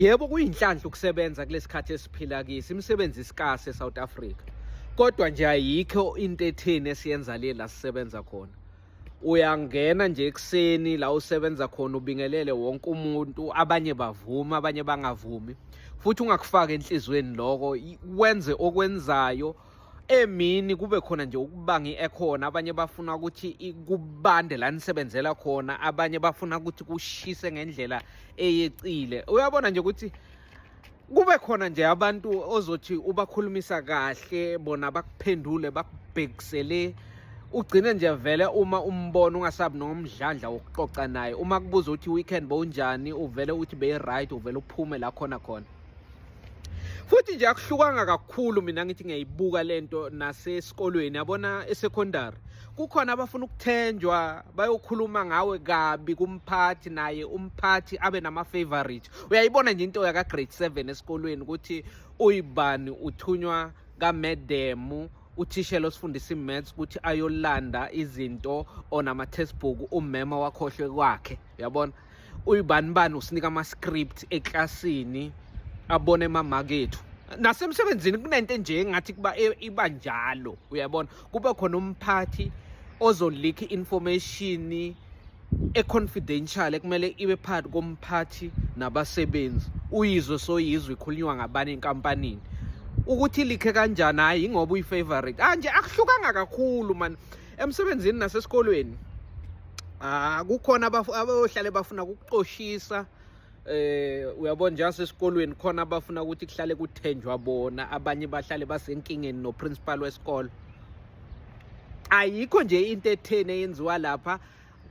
Yebo, kuyinhlanhla ukusebenza kulesikhathi esiphila kiso, imisebenzi isikasi eSouth Africa. Kodwa nje ayikho into etheni esiyenza le la sisebenza khona. Uyangena nje ekuseni la usebenza khona, ubingelele wonke umuntu, abanye bavuma, abanye bangavumi. Futhi ungakufaki enhliziyweni lokho, wenze okwenzayo. Emini kube khona nje ukubanga i-aircon, abanye bafuna ukuthi kubande la nisebenzela khona, abanye bafuna ukuthi kushise ngendlela eyecile. Uyabona nje ukuthi kube khona nje abantu ozothi ubakhulumisa kahle, bona bakuphendule, bakubhekisele, ugcine nje vele uma umbona ungasabi nomdlandla wokuxoxa naye. Uma kubuza ukuthi weekend bowunjani, uvele uthi beyi-right, uvele uphume la khona khona. Futhi nje akuhlukanga kakhulu. Mina ngithi ngiyayibuka lento nasesikolweni, yabona, esecondary kukhona abafuna ukuthenjwa, bayokhuluma ngawe kabi kumphathi, naye umphathi abe nama-favorite. Uyayibona nje into yaka grade 7 esikolweni ukuthi uyibani uthunywa ka-madam, uthishela osifundisa i-maths, ukuthi ayolanda izinto onama-textbook, umema wakhohlwe kwakhe. Uyabona, uyibani bani usinika ama-script eklasini, abone emamaki ethu. Nasemsebenzini kunento nje engathi kuba iba njalo. Uyabona, kube khona umphathi ozoleak information e-confidential ekumele ibe phakathi komphathi nabasebenzi, uyizwe soyizwe ikhulunywa ngabani enkampanini, ukuthi ileake kanjani. Hhayi, ingoba uyi-favorite. Ah, nje akuhlukanga kakhulu man emsebenzini nasesikolweni. Ah, kukhona abayohlale bafuna ukukuxoshisa. Uyabona, njengasesikolweni khona abafuna ukuthi kuhlale kuthenjwa bona, abanye bahlale basenkingeni no-principal wesikolo. Ayikho nje into etheni eyenziwa lapha.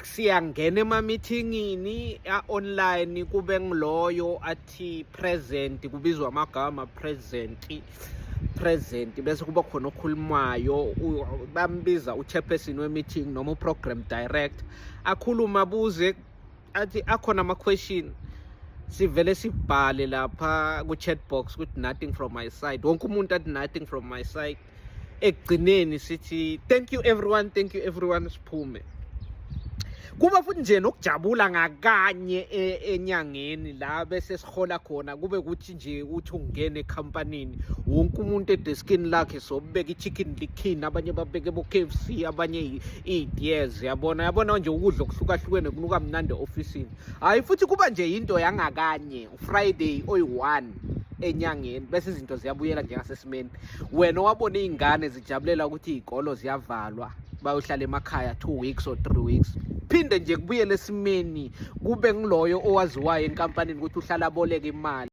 Siyangena ema-meetingini a-online, kube ngiloyo athi present, kubizwa amagama, present, present, bese kuba khona okhulumayo, bambiza u-chairperson we-meeting noma u-program director, akhuluma, abuze, athi akhona ama-question. Sivele sibhale lapha ku-chat box ukuthi "Nothing from my side." Wonke umuntu athi "Nothing from my side." Ekugcineni sithi "Thank you everyone, thank you everyone," siphume. Kuba futhi nje nokujabula ngakanye enyangeni la bese sihola khona, kube kuthi nje uthi ungena ekhampanini, wonke umuntu edeskini lakhe sobeka i-Chicken Licken, abanye babeke bo-KFC, abanye iy'diez. Yabona, yabona nje ukudla okuhlukahlukene kunuka mnandi e-ofisini. Hhayi, futhi kuba nje into yangakanye, uFriday oyi-1 enyangeni, bese izinto ziyabuyela njengasesimeni. Wena owabona iy'ngane zijabulela ukuthi iy'kolo ziyavalwa, bayohlala emakhaya 2 weeks or 3 weeks, phinde nje kubuyele esimeni, kube ngiloyo owaziwayo enkampanini ukuthi uhlala aboleka imali.